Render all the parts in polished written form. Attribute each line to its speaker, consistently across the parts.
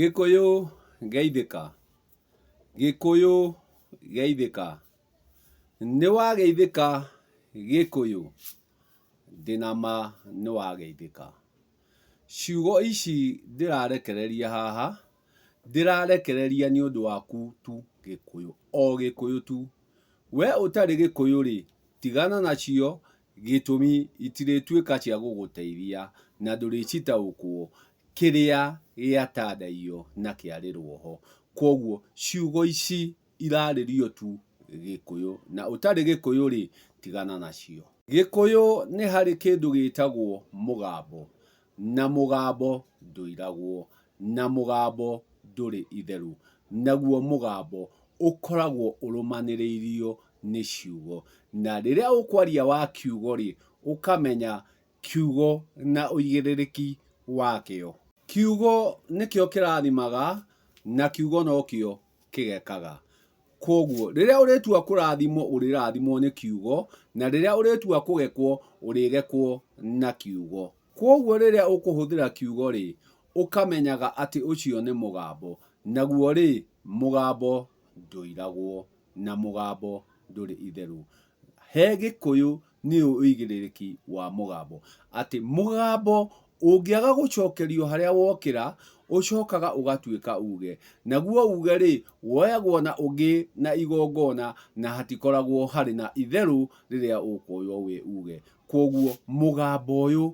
Speaker 1: Gĩkũyũ geithĩka, Gĩkũyũ geithĩka, nĩwageithĩka Gĩkũyũ? Ndĩna ma nĩwageithĩka. Ciugo ici ndĩrarekereria haha, ndĩrarekereria nĩũndũ waku tu Gĩkũyũ, o Gĩkũyũ tu. We ũtarĩ Gĩkũyũ rĩ, tigana nacio gĩtũmi itirĩtuĩka cia gũgũteithia na ndũrĩcitaũkwo kĩrĩa gĩatandaiyo na kĩarĩrwo ho. Kwoguo ciugo ici irarĩrio tu Gĩkũyũ na ũtarĩ Gĩkũyũ rĩ, tigana nacio. Gĩkũyũ nĩ harĩ kĩndũ gĩtagwo mũgambo, na mũgambo ndũiragwo, na mũgambo ndũrĩ itherũ, naguo mũgambo ũkoragwo ũrũmanĩrĩirio nĩ ciugo. Na rĩrĩa ũkwaria wa kiugo rĩ, ũkamenya kiugo na ũigĩrĩrĩki wakĩo. Kiugo nĩkĩo kĩrathimaga na kiugo nokĩo kĩgekaga. Kwoguo rĩrĩa ũrĩtua kũrathimwo ũrĩrathimwo nĩ kiugo na rĩrĩa ũrĩtua kũgekwo ũrĩgekwo na kiugo. Kwoguo rĩrĩa ũkũhũthĩra kiugo rĩ, ũkamenyaga atĩ ũcio nĩ mũgambo, naguo rĩ, mũgambo ndũiragwo na mũgambo ndũrĩ itherũ. He Gĩkũyũ nĩ ũigĩrĩrĩki wa mũgambo, atĩ mũgambo ũngĩaga gũcokerio harĩa wokĩra, ũcokaga ũgatuĩka uge. Naguo uge rĩ, woyagwo na ũngĩ na igongona na hatikoragwo harĩ na itherũ rĩrĩa ũkuoywo wĩ uge. Kwoguo mũgambo ũyũ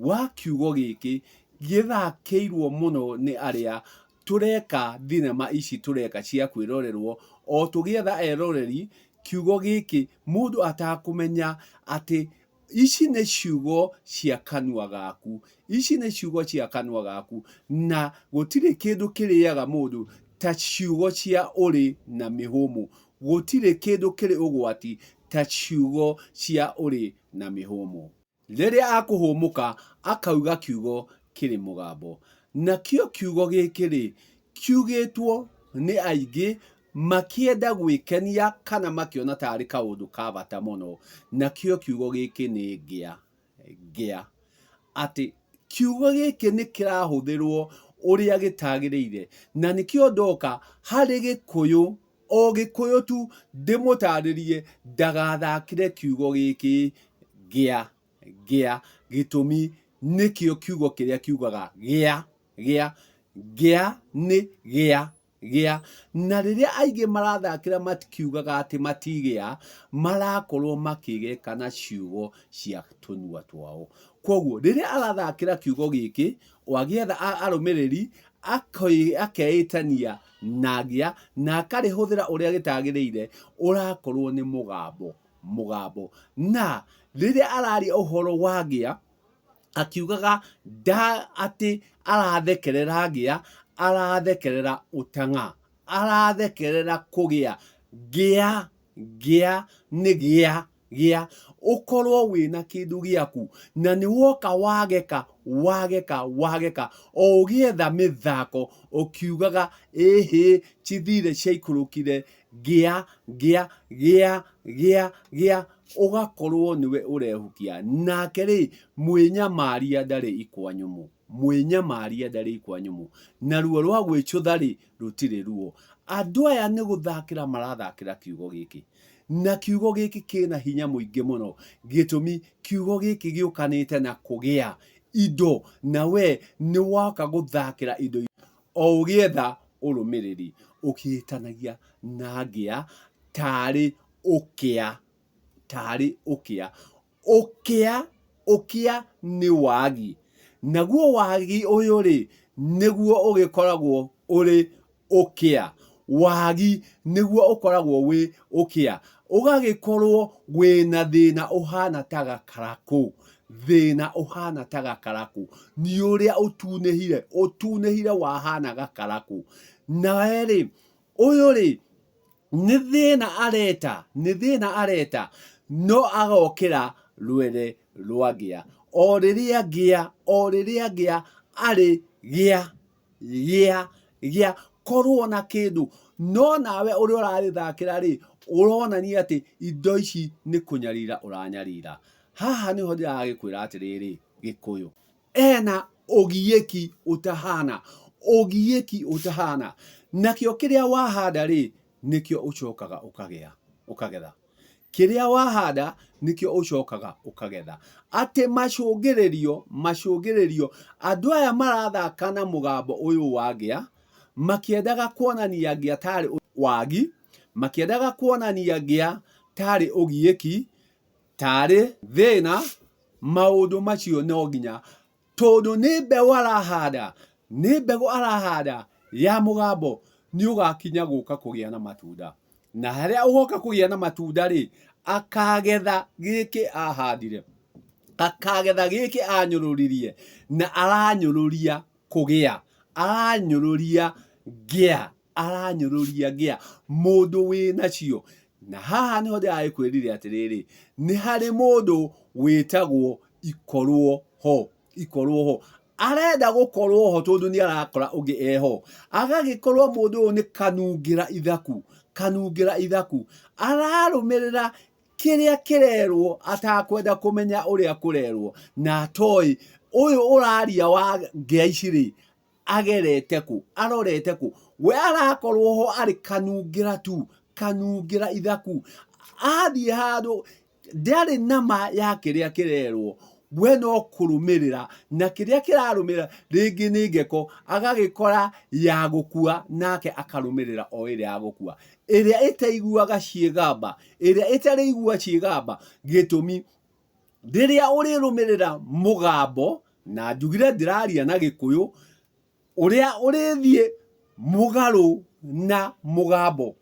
Speaker 1: wa kiugo gĩkĩ gĩthakĩirwo mũno nĩ arĩa tũreka thinema ici tũreka cia kwĩrorerwo o tũgĩetha eroreri, kiugo gĩkĩ mũndũ atakũmenya atĩ ici nĩ ciugo cia kanua gaku, ici nĩ ciugo cia kanua gaku, na gũtirĩ kĩndũ kĩrĩaga mũndũ ta ciugo cia ũrĩ na mĩhũmũ, gũtirĩ kĩndũ kĩrĩ ũgwati ta ciugo cia ũrĩ na mĩhũmũ. Rĩrĩa akũhũmũka akauga kiugo kĩrĩ mũgambo. Nakĩo kiugo gĩkĩ-rĩ, kiugĩtwo nĩ aingĩ makĩenda gwĩkenia kana makĩona tarĩ kaũndũ ka bata mũno. Nakĩo kiugo gĩkĩ nĩ ngĩa, ngĩa. Atĩ kiugo gĩkĩ nĩ kĩrahũthĩrwo ũrĩa gĩtagĩrĩire. Na nĩkĩo ndoka harĩ Gĩkũyũ, o Gĩkũyũ tu ndĩmũtarĩrie ndagathakĩre kiugo gĩkĩ ngĩa, ngĩa. Gĩtũmi nĩkĩo kiugo kĩrĩa kiugaga gĩa, gĩa. Ngĩa nĩ gĩa, gĩa. Na rĩrĩa aingĩ marathakĩra matikiugaga atĩ matigĩa, marakorwo makĩgeka na ciugo cia tũnua twao. Kwoguo rĩrĩa arathakĩra kiugo gĩkĩ, o agĩetha arũmĩrĩri, akeĩtania na ngĩa na akarĩhũthĩra ũrĩa gĩtagĩrĩire, ũrakorwo nĩ mũgambo, mũgambo. Na rĩrĩa araria ũhoro wa ngĩa, akiugaga nda atĩ arathekerera ngĩa, arathekerera ũtang'a, arathekerera kũgĩa. Ngĩa, ngĩa nĩ gĩa, gĩa. Ũkorwo wĩna kĩndũ gĩaku na nĩ woka wageka, wageka, wageka, o ũgĩetha mĩthako ũkiugaga ĩhĩ cithire ciaikũrũkire ngĩa, ngĩa, gĩa, gĩa, gĩa, ũgakorwo nĩwe ũrehukia. Nake rĩ, mwĩnyamaria ndarĩ ikwa nyũmũ. Mwĩnyamaria ndarĩ ikwa nyũmũ. Na ruo rwa gwĩcũtha rĩ, rũtirĩ ruo. Andũ aya nĩ gũthakĩra marathakĩra kiugo gĩkĩ. Na kiugo gĩkĩ kĩna hinya mũingĩ mũno. Gĩtũmi, kiugo gĩkĩ gĩũkanĩte na kũgĩa indo, na we nĩ woka gũthakĩra indo o ũgĩetha ũrũmĩrĩri, ũkĩĩtanagia na ngĩa tarĩ ũkĩa, tarĩ ũkĩa. Ũkĩa, ũkĩa nĩ wagi. Naguo wagi ũyũ-rĩ, nĩguo ũgĩkoragwo ũrĩ ũkĩa. Wagi nĩguo ũkoragwo wĩ ũkĩa. Ũgagĩkorwo wĩna thĩna ũhana ta gakarakũ, thĩna ũhana ta gakarakũ. Nĩ ũrĩa ũtunĩhire, ũtunĩhire wahana gakarakũ. Nawe-rĩ, ũyũ-rĩ, nĩ thĩna areta, nĩ thĩna areta, no agokĩra rwere rwa ngĩa. O rĩrĩa ngĩa, o rĩrĩa ngĩa, arĩ gĩa, gĩa, gĩa, korwo na kĩndũ. No nawe ũrĩa ũrarĩthakĩra rĩ, ũronania atĩ indo ici nĩ kũnyarira ũranyarira. Haha nĩho ndĩragĩkwĩra atĩrĩrĩ, Gĩkũyũ. Ena ũgiĩki ũtahana. Ũgiĩki ũtahana. Nakĩo kĩrĩa wahanda rĩ, nĩkĩo ũcokaga ũkagĩa, ũkagetha. Kĩrĩa wahanda nĩkĩo ũcokaga ũkagetha. Atĩ macũngĩrĩrio, macũngĩrĩrio, andũ aya marathaka na mũgambo ũyũ wa ngĩa, makĩendaga kuonania ngĩa tarĩ wagi, makĩendaga kuonania ngĩa tarĩ ũgiĩki, tarĩ thĩna, maũndũ macio no nginya tondũ nĩ mbeũ arahanda, nĩ mbegũ arahanda ya mũgambo, nĩ ũgakinya gũka kũgĩa na matunda. Na harĩa ũgoka kũgĩa na matunda rĩ, akagetha gĩkĩ ahandire, akagetha gĩkĩ anyũrũririe, na aranyũrũria kũgĩa, aranyũrũria ngĩa, aranyũrũria ngĩa, mũndũ wĩnacio. Na haha nĩho ndĩragĩkwĩrire atĩrĩrĩ, nĩ harĩ mũndũ wĩtagwo ikorwo ho, ikorwo ho. Arenda gũkorwo ho tondũ nĩ arakora ũngĩ eho. Agagĩkorwo mũndũ ũyũ nĩ kanungĩra ithaku, kanungĩra ithaku. Ararũmĩrĩra kĩrĩa kĩrerwo atakwenda kũmenya ũrĩa kũrerwo na atoĩ ũyũ ũraria wa ngĩa ici rĩ, agerete kũ, arorete kũ. We arakorwo ho arĩ kanungĩra tu, kanungĩra ithaku. Athiĩ handũ ndarĩ na ma ya kĩrĩa kĩrerwo, we no kũrũmĩrĩra, na kĩrĩa kĩrarũmĩrĩra rĩngĩ nĩ ngeko, agagĩkora ya gũkua nake akarũmĩrĩra o ĩrĩa ya gũkua, ĩrĩa ĩtaiguaga ciĩgamba, ĩrĩa ĩtarĩigua ciĩgamba, gĩtũmi rĩrĩa ũrĩrũmĩrĩra mũgambo, na njugire ndĩraria na Gĩkũyũ, ũrĩa ũrĩthiĩ mũgarũ na mũgambo,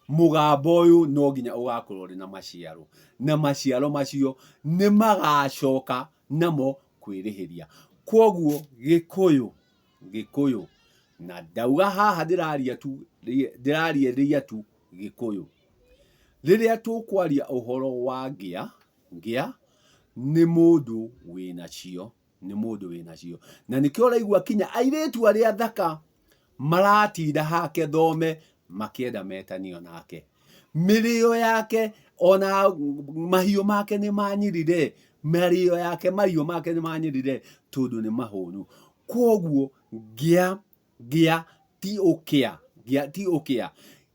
Speaker 1: mũgambo ũyũ no nginya ũgakorwo ũrĩ na maciaro, na maciaro macio nĩ magacoka namo kwĩrĩhĩria. Kwoguo Gĩkũyũ, Gĩkũyũ, na ndauga haha ndĩraria tu, ndĩrarĩria tu Gĩkũyũ. Rĩrĩa tũkwaria ũhoro wa ngĩa, ngĩa nĩ mũndũ wĩnacio. Nĩ mũndũ wĩnacio. Na nĩkĩo ũraigua kinya airĩtu arĩa athaka maratinda hake thome makĩenda metanio nake. Mĩrĩo yake ona mahiũ make nĩ manyirire, mĩrĩo yake mahiũ make nĩ manyirire tondũ nĩ mahũnu. Kwoguo ngĩa, ngĩa ti ũkĩa, ngĩa ti ũkĩa,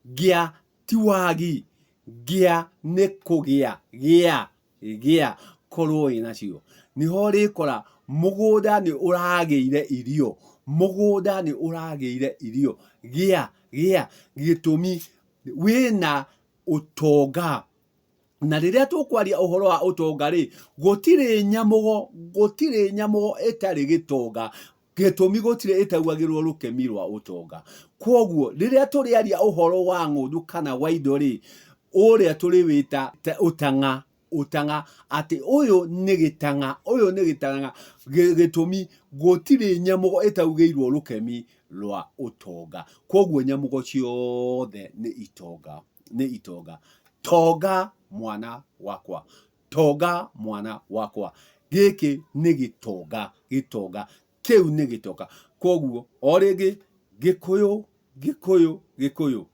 Speaker 1: ngĩa ti wagi, ngĩa nĩ kũgĩa, gĩa. Gĩa korwo wĩ nacio. Nĩho ũrĩkora mũgũnda nĩ ũragĩire irio, mũgũnda nĩ ũragĩire irio. Gĩa, gĩa, gĩtũmi wĩna ũtonga. Na rĩrĩa tũkwaria ũhoro wa ũtonga rĩ, gũtirĩ nyamũgo, gũtirĩ nyamũgo ĩtarĩ gĩtonga. Gĩtũmi gũtirĩ ĩtaugagĩrwo rũkemi rwa ũtonga. Kwoguo rĩrĩa tũrĩaria ũhoro wa ng'ũndũ kana wa indo rĩ, ũrĩa tũrĩwĩta ũtang'a, ũtang'a, atĩ ũyũ nĩ gĩtang'a, ũyũ nĩ gĩtang'a, gĩtũmi gũtirĩ nyamũgo ĩtaugĩirwo rũkemi rwa ũtonga. Kwoguo nyamũgo ciothe nĩ itonga, nĩ itonga. Tonga mwana wakwa. Tonga mwana wakwa. Gĩkĩ nĩ gĩtonga, gĩtonga. Kĩu nĩ gĩtonga. Kwoguo, o rĩngĩ, Gĩkũyũ, Gĩkũyũ, Gĩkũyũ,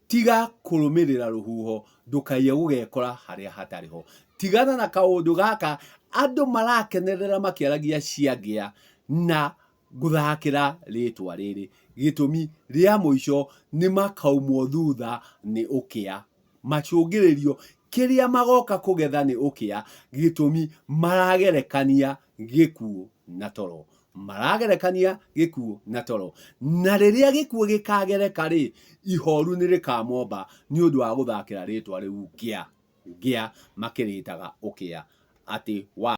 Speaker 1: tiga kũrũmĩrĩra rũhuho, ndũkaiye gũgekora harĩa hatarĩ ho. Tigana na kaũndũ gaka andũ marakenerera makĩaragia cia ngĩa na gũthakĩra rĩtwa rĩrĩ. Gĩtũmi rĩa mũico nĩ makaumwo thutha nĩ ũkĩa. Macũngĩrĩrio, kĩrĩa magoka kũgetha nĩ ũkĩa, gĩtũmi maragerekania gĩkuũ na toro. Maragerekania gĩkuũ na toro. Na rĩrĩa gĩkuũ gĩkagereka-rĩ, ihoru nĩ rĩkamomba nĩ ũndũ wa gũthakĩra rĩtwa rĩu ngĩa, ngĩa makĩrĩtaga ũkĩa, atĩ wa.